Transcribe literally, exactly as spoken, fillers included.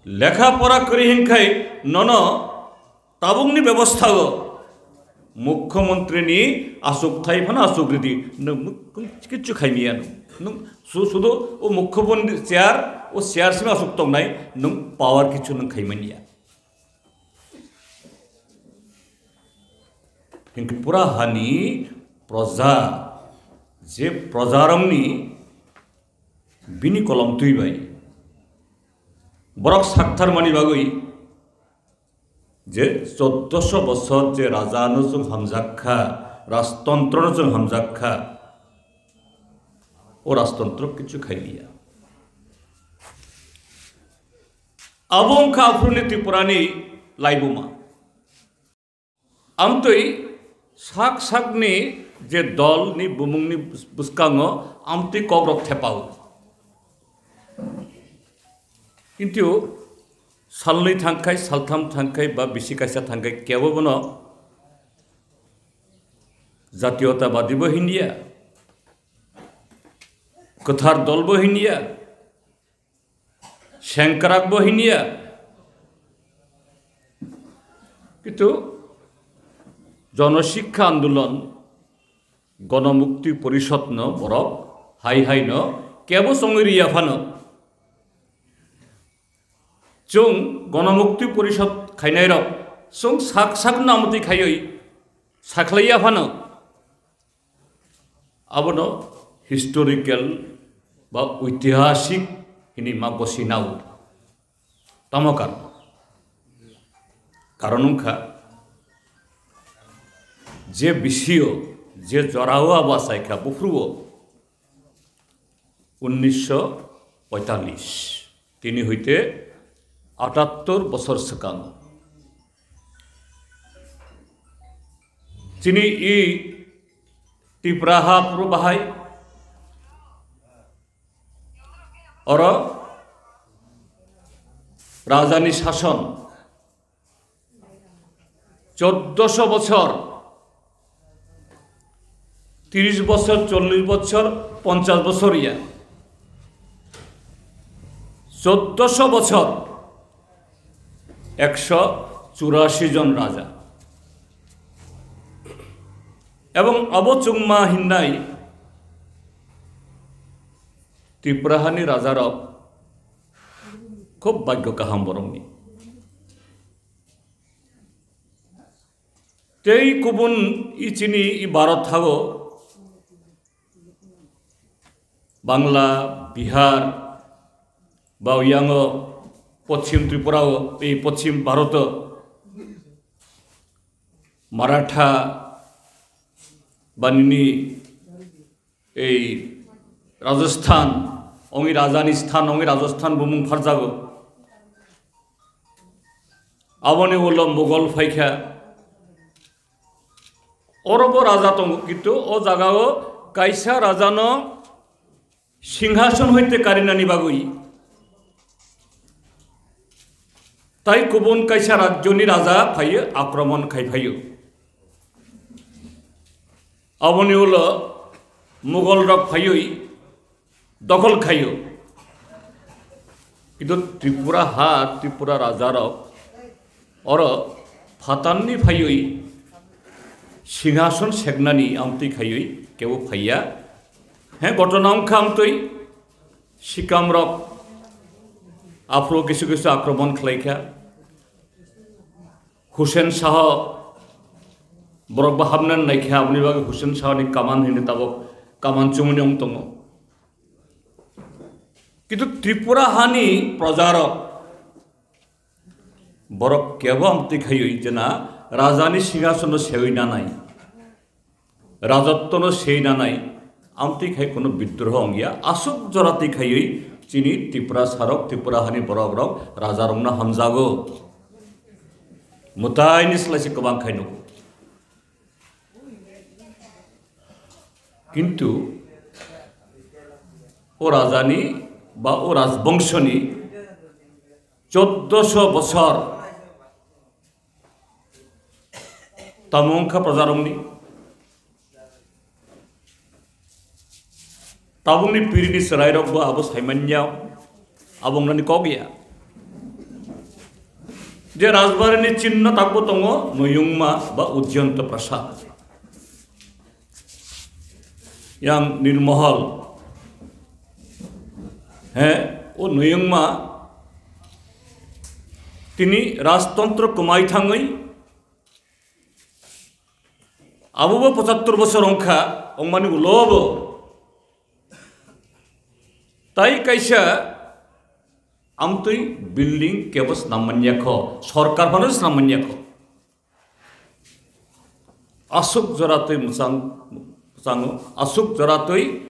Lekha pora kwrwi hinkhai nono tabukni bebostha o mukhyamantri ni aswk thai phano aswk ridi, nwng muk-, kichu khaimaya nwng. Nwng su-, sudu o mukhyamantri chair, o chair simi aswk tongnai, nwng power kichu nwng khaimanya. Hinkhe pura hani proja, je projarokni bini kolom twi bai borok saktharmani bagwi je choddoso bosor je raja no chwng hamjak kha, rajtontro no chwng hamjak kha, o rajtontro kichu khailiya. Abo wngkha aphuruni Tripurani laibuma. Amtwi sak sakni je dol ni bumung ni bwskango amtwi kokrok thepao. Kintu salnwi thangkhai, saltham thangkhai ba bisi kaisa thangkhai kebo bono jatiyotabadi bo hinliya, kwthar dol bo hinliya, sengkrak bo hinliya. Kintu Jonosikha Andolon, Gonomukti Porishod no borok hai hai no kebo songwi riya phano. Chwng Gonomukti Porishod khainai rok chwng sak sak no amtwi khaiwi sakhlaiya phano. Abono historical ba oitihasik hini ma gosi nao. Tamo karon? Karon wngkha je bisio, je jorao abo achaikha buphruo unnisho poitallis, tini hoite atattor bosor swkang. Chini i Tipra ha phuru bahai oro rajani sason choddoso bochor, tiris bochor, chollish bochor, ponchash bochor ya, choddoso bochor, ekso churashi jon raja. Ebong obo chwngma hinnai Tripura hani rajarok khub bhagyo kaham borokni. Tei kubun i chini i Bharat hago Bangla, Bihar, ba yango Pochim Tripura o, ei Pochim Bharat o, Maratha, ba nini ei Rajasthan, ongi rajani sthan, ongi Rajasthan bumung pharjago. Aboni ulo Mughal phaikha. Oro bo raja tongo, kintu o jagao kaisa rajano singhason hoite karinani bagwi tai kubun kaisa rajyoni raja phaiyo, akromon khai phaiyo. Aboni ulo Mughal rok phaiwi dokhol khaio. Kintu Tripura ha, Tripura rajarok oro phatanni phaiwi singhason seknani amtwi khaiwi kebo phaiya. He ghotona wngkha amtwi sikamrok aphuru kisu kisu akromon khlaikha. Hussein Shah borok bo hapnani naikha, aboni bagwi Hussein Shah ni kaman hini tabok kaman chumuni wng tongo. Kintu Tripura hani projarok borok kebo amtwi khaiwi jena rajani singhasono sewi nanai, rajottono sewi nanai, amtwi khai kono bidroho wngya, aswk jora twi khaiwi chini Tripura sarok, Tripura hani borok rok rajarokno hamjago. Mwtaini slai se kwbang khai nugo. Kintu o rajani ba o rajbongshoni choddoso bosor tamo wngkha projarokni. Tabukni pirini chwrairokbo abo saimanya, abo wngnani kok ya. Je rajbarini chinno takbo tongo, Noyungma ba Ujjayanta Prasad. Yang Nilmohol. He, o Noyungma tini rajtantro kwmai thangwi abobo pochattor bosor wngkha, wngmani ulobo tai kaisa amtwi building kebo snam manya kho, sorkar phano snam manya kho. Aswk jora twi mwchang, mwchango, aswk jora twi